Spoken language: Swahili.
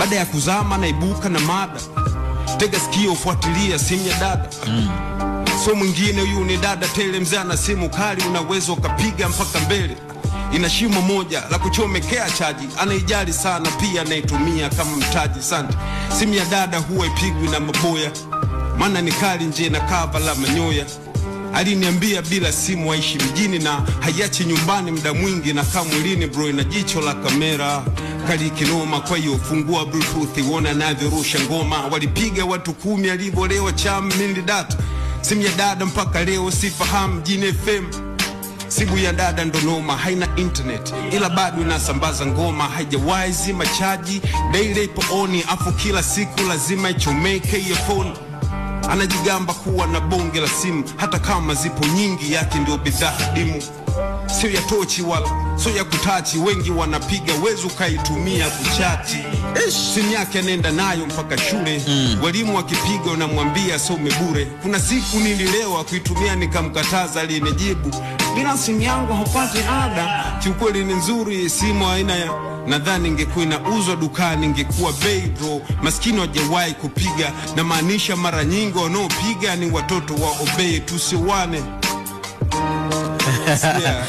Baada ya kuzama naibuka na mada. Tega sikio, fuatilia simu ya dada. So mwingine huyu ni dada tele, mzee ana simu kali, unaweza ukapiga mpaka mbele. Ina shimo moja la kuchomekea chaji, anaijali sana pia anaitumia kama mtaji. Sante. Simu ya dada huwa ipigwi na maboya, maana ni kali nje na kava la manyoya. Aliniambia bila simu aishi mjini na haiachi nyumbani muda mwingi, na kama mwilini bro ina jicho la kamera kali kinoma. Kwa hiyo fungua bluetooth uone anavyorusha ngoma. Walipiga watu 10 alivyolewa cham mili data. Simu ya dada mpaka leo sifahamu jini FM. Simu ya dada ndo noma, haina internet ila bado inasambaza ngoma, haijawahi zima chaji, daily ipo oni, afu kila siku lazima ichomeke earphone. Anajigamba kuwa na bonge la simu, hata kama zipo nyingi, yake ndio bidhaa adimu. Sio ya tochi wala sio ya kutachi, wengi wanapiga wezu kaitumia kuchati. Simu yake anaenda nayo mpaka shule. Walimu wakipiga unamwambia some bure. Kuna siku nililewa kuitumia nikamkataza, alinijibu bila simu yangu haupati ada. Kiukweli ni nzuri simu aina ya, nadhani ingekuwa inauzwa dukani ingekuwa bei bro. Maskini hawajawahi kupiga, na maanisha mara nyingi wanaopiga ni watoto wa obey, tusiwane. Yeah.